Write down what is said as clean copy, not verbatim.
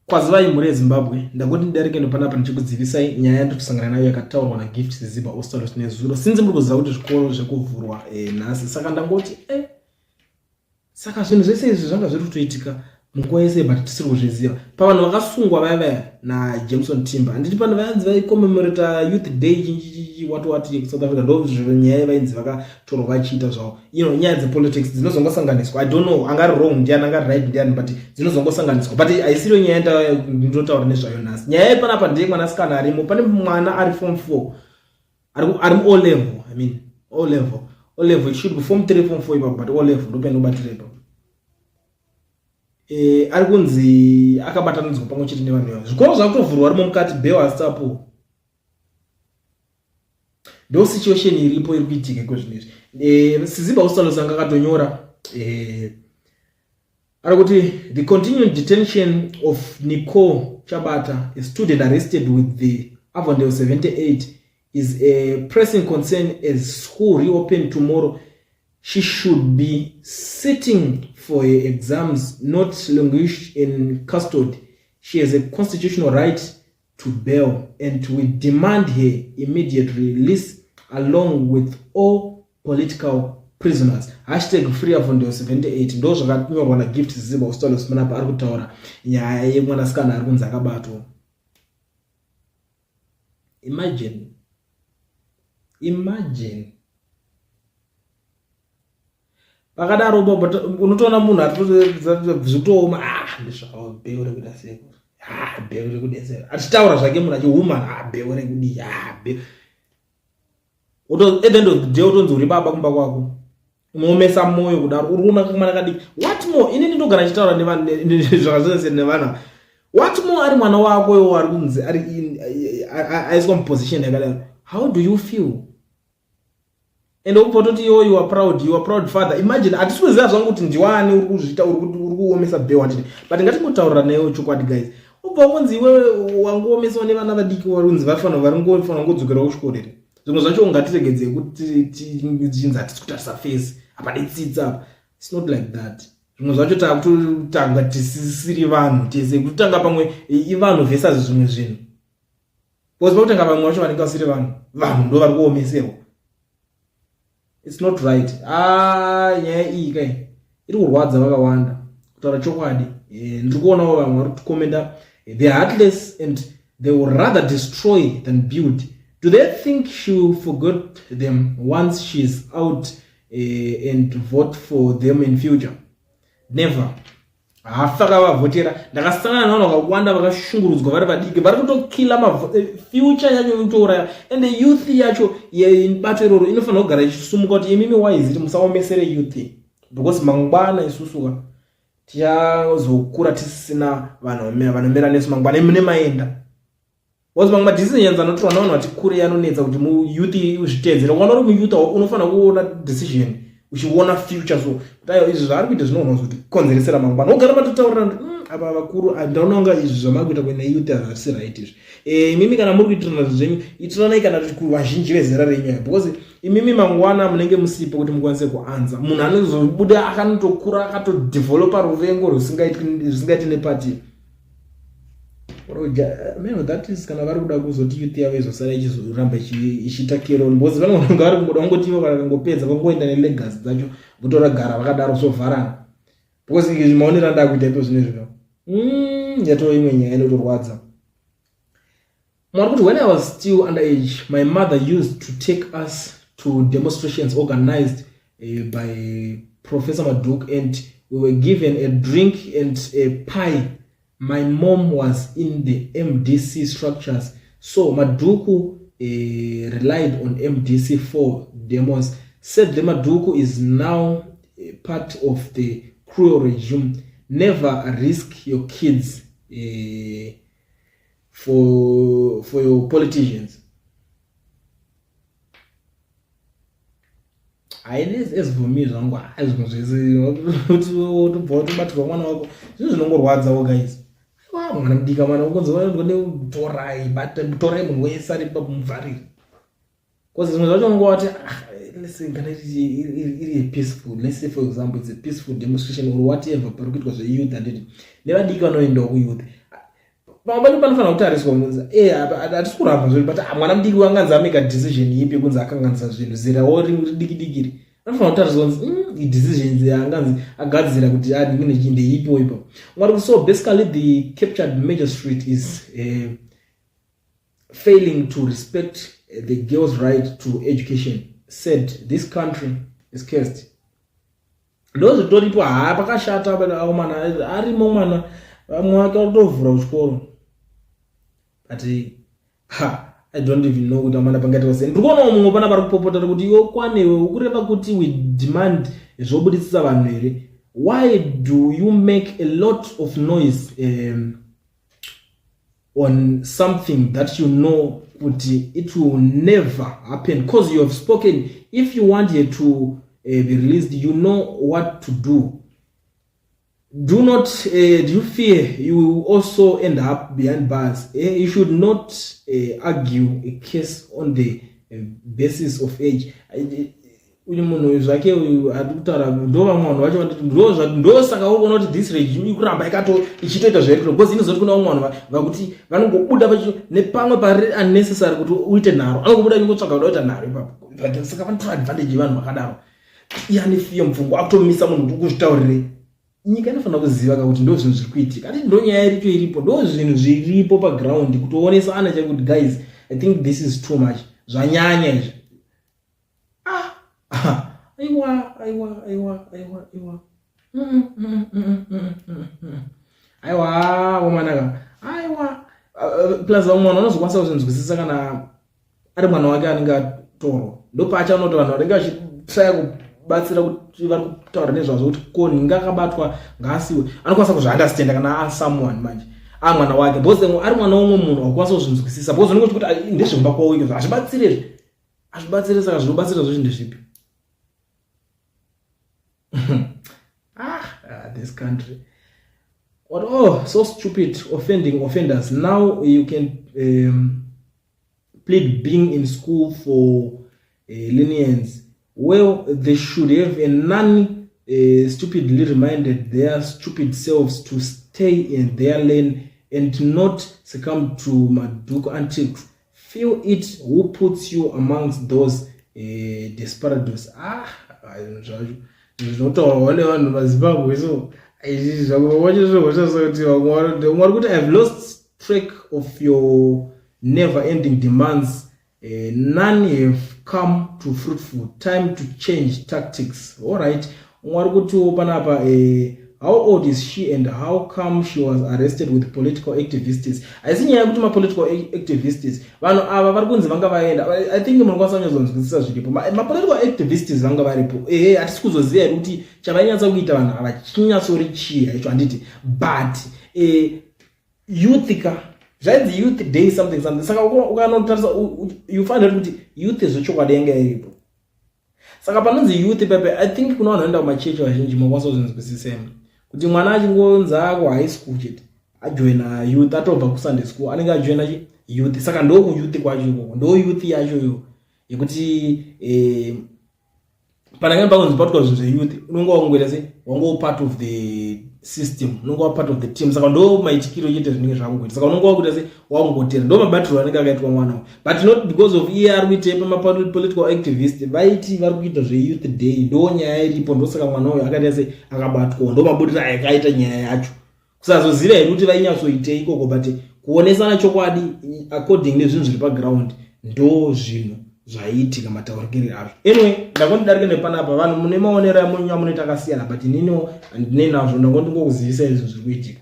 Kwazivai mhuri yeZimbabwe, ndangoti ndidarike ndopanapa ndichikuzivisai nyaya yandiri kusangana nayo yakataurwa naGift Siziba Ostallos nezuro. Since muri kuziva kuti zvikoro zvekuvhurwa eh, nhasi, saka ndangoti eh, saka zvinhu zvese izvi zvanga zviri kutoitika munguva yese but tisiri kuzviziva. Pavanhu vakasungwa vaya vaya naJameson Timba, handiti pane vayanzi vaikomemorata Youth Day chinchichi wati wati yekuSouth Africa, ndo nyaya vainzi vakatorwa vachiita zvavo. You know, nyaya dzepolitics dzinozongosanganiswa. I don't know angari wrong ndiani, angari right ndiani, but dzinozongosanganiswa. But haisiriyo nyaya ndinotaura nezvayo nhasi. Nyaya yepanapa ndeye mwanasikana arimo. Pane mwana ari form 4 ari mu O level. I mean O level, O level, it should be form 3, form 4 ipapo, but O level ndopainobatira ipapo. Ari kunzi akabatanidzwa pamwe chete nevanhu ivavo. Zvikoro zvakutovhurwa arimo mukati, bail asitapo. Ndo situation iripo iri kuitika iko zvino izvi. Siziba Ostallos anga akatonyora, ari kuti the continued detention of Nicole Chabata, a student arrested with the Avondale 78, is a pressing concern as school reopen tomorrow. She should be sitting for her exams, not languish in custody. She has a constitutional right to bail, and we demand her immediate release along with all political prisoners. Hashtag free Avondale 78. Ndo zvakanyorwa naGift Siziba Ostallos panapa, ari kutaura nyaya yemwanasikana ari kunzi akabatwa. Imagine, imagine pakadaro unotoona munhu zvikutooma, ah, ndizvavo bail rekuda sei, ah, bail rekudetsera, achitaura zvake munhu achihumana, ah, bail rekudii, ah, bail. At the end of the day utonzi uri baba kumba kwako, unoomesa mwoyo kudaro, uri kuona kamwana kadiki. What more inini ndogara ndichitaura zvakazvese nevanhu. What more ari mwana wako iwo ari kunzi ari aiswa muposition yakadaro? How do you feel? And ubva toti iwo you are proud, you are proud father. Imagine, hatisi kuziva zvangu kuti ndiwani uri kuzviita, uri kuomesa bail wanditi, but ngatingotaurira newe chokwadi, guys. Ubva kunzi iwewe wanguomesawo nevana vadiki vari kunzi vafanira vari ngofanira kungodzokerawo kuchikoro here? Zvimwe zvacho ungatiregedzei kuti chinzi hatisi kutarisa face apa, netsitsi apa. It's not like that. Zvimwe zvacho takutotanga tisisiri vanhu tese, kutotanga pamwe ivanhu versus zvimwe zvinhu, because pakutanga vamwe vacho vanenge vasiri vanhu, vanhu ndo vari kuomeserwa. It's not right. Ah, nyaya iyi kai iri kurwadza vakawanda, kutaura chokwadi. Ndiri kuonawo vamwe vari kutokomenda, "They are heartless and they will rather destroy than build. Do they think she will forget them once she's out and vote for them in future? Never." Hafa akavavhotera. Ndakasangana navanhu vakawanda vakashungurudzwa vari vadiki, vari kutokila future yacho inotouraya. And youth yacho yebato iroro inofanira kugara ichisumuka kuti imimi waiziti musaomesere youth, because mangwana isusu tichazokura tisina vanhu vanomera nesu mangwana mune maenda, because mamwe madecisions anotorwa navanhu vati kure anonetsa kuti muyouth uzviteedzere. Ukaona uri muyouth, unofanira kuona decision uchiona future, so kuti aiwa, izvi zvaari kuita zvinogona kuzotikonzeresera mangwana. Wogara matotaurirana kuti apa vakuru, ndaona kunga izvi zvamari kuita kuena youth hazvisi right izvi. Imimi kana muri kuitirana zvinhu zvenyu, itiranai kana kuti kuvazhinji vezera renyu aya, because imimi mangwana munenge musipo kuti mukwanise kuanza. Munhu anozobuda akanotokura akatodevelopa ruvengo rusingaiti nepati. Man, that is kana vari kuda kuzoti youth yavo izosara ichizoramba ichiita keroni, because vanonga vari kungoda kungoti ivo vakangopedza vangoenda nelegacy dzacho, votoragara vakadaro, sovharana, because maonero andakuita ipo zvino izvi yatova imwe nyaya inotorwadza. Mwari kuti, "When I was still underage, my mother used to take us to demonstrations organized by Professor Madhuku, and we were given a drink and a pie. My mom was in the MDC structures, so Madhuku relied on MDC for demos. Sadly, Madhuku is now part of the cruel regime. Never risk your kids for your politicians." Haine ezivhumi zvangu zvimwe zvese kuti utobva watobatirwa mwana wako, zvinhu zvinongorwadzawo, guys. Aiwa, mwana mudika, mwana ukonzi torai, torai munhu wese ari pamuvhariri, because zvimwe zvacho unonga wati, ah, let's say kana iri peaceful, let's say for example it's a peaceful demonstration or whatever pari kuitwa zveyouth, handiti nevadiki vanoendawo kuyouth. Pamwe pacho panofanira kutariswa kunzi e hatisi kuramba zvinhu, but ah, mwana mudiki wanganzi ameka decision ipi yekunzi akanganisa zvinhu, zerawo ridiki dikiri anofanira kutariswa kunzi decisions yaanganzi agadzira kuti adingi nechii ndeipiwo ipapo. Mwari, so basically the captured magistrate is failing to respect the girl's right to education. Said this country is cursed. Ndo zvitoripo. Haa, pakashata akomana. Arimo mwana, vamwe vake vakutovhura kuchikoro, but ha, I don't even know kuti amana pangaitwa sei. Ndiri kuonawo mumwe pana vari kupopota kuti iwe kwanewe ukureva kuti we demand zvobudisisa vanhu here? Why do you make a lot of noise on something that you know kuti it will never happen? Because you have spoken. If you want her to be released, you know what to do. Do not do you fear you will also end up behind bars? You should not argue a case on the basis of age. Uyu munhu zvake uyu ari kutaura, ndo vamwe vanhu vacho vanditi ndosaka uri kuona kuti this regime ikuramba ikato ichitoita zvairikuita, because inozoti kuna vamwe vanhu vakuti vanongobuda nepamwe pari unnecessary kuti uite nharo, anongobuda achingotsvaga kuda kuita nharo ipapo. Saka vanotora advantage yevanhu vakadaro. Iye ane fear mupfungwa, akutomisa munhu kuti ukuzvitaurirei. Nyika inofanira kuziva ka kuti ndo zvinhu zviri kuitika. Ati ndo nyaya iricho iripo, ndo zvinhu zviripo paground, kutoonesa ana chai kuti guys, I think this is too much, zvanyanya izvi. Ah, aiwa, aiwa, aiwa, aiwa, aiwa, aiwa, womanaka, aiwa. Plus vamwe vanhu vanozokwanisa kuzvinzwisisa kana ari mwana wake anenge atorwa. Ndopaachaona kuti vanhu vanenge vachitraya kubatsira kuti vari kutaura nezvazvo kuti ko nhinga akabatwa ngaasiwe, anokwanisa kuzviunderstanda kana asomeone manje amwana wake, because ari mwana womwe munhu wakukwanisa kuzvinzwisisa, because unenge uchikuti ndezvemba kwavo izvo, hazvibatsire izvi, hazvibatsire. Saka zvinobatsira zvacho ndezvipi? Ah, this country, what? Oh, so stupid. Offending offenders. Now you can plead being in school for lenience. Well, they should have a none stupidly reminded their stupid selves to stay in their lane and not succumb to Madhuku antics. Feel it who puts you amongst those desperados. Ah, zvacho zvinotaurwa nevanhu vaZimbabwe. So izvi zvakuvachizvohosha kuti vamwe vari kuti, "I have lost track of your never ending demands. None have come to fruitful. Time to change tactics." All right, umwe ari kutiwo panapa, "How old is she and how come she was arrested with political activists?" Haisi nyaya yekuti mapolitical activists, vanhu ava vari kunzi vanga vaenda. I think munokwanisa kunyatsokunzwisisa zviripo. Mapolitical activists vanga varipo, ehe. Hatisi kuzoziva here kuti chavainyatsa kuita vanhu ava chinyatsori chii haicho, handiti? But youth ka, zvainzi youth day something something. Saka ukanotarisa, you find out kuti youth zvechokwadi yanga iripo. Saka panonzi youth pepe, I think kuna vanhu vanoenda kumachechi vazhinji makwanisa kuzvinzwisisema kuti mwana achingonzi ako high school chete ajoina youth, atobva kuSunday school anenge ajoina chi youth. Saka ndo kuyouth kwacho ikoko, ndo youth yacho iyo yekuti panenge pakunzi patwa zvinhu zveyouth, unonge wangoita se wango part of the system, unonge wa part of the team. Saka ndo maitikiro chete zvinenge zvakungoita. Saka unonge wakuita se wangotera, ndo mabatirwo anenge akaitwa mwana, but not because of iye ari kuite pamapolitical activist. Vaiti vari kuita zveyouth day, ndo nyaya iripo. Ndosaka mwana uyu akaita se akabatwa, ndo mabudiro ayakaita nyaya yacho. Kusazoziva here kuti vainyatsoitei ikoko, but kuonesana chokwadi according nezvinhu zviri paground, ndo zvinhu zvaiitika mataurikiri azvo. Anyway, ndakondidarike nepanapa. Vanhu mune maonero amunoita akasiyana, but ininiwo handinei nazvo. Ndangondingokuzivisa izvo zviri kuitika.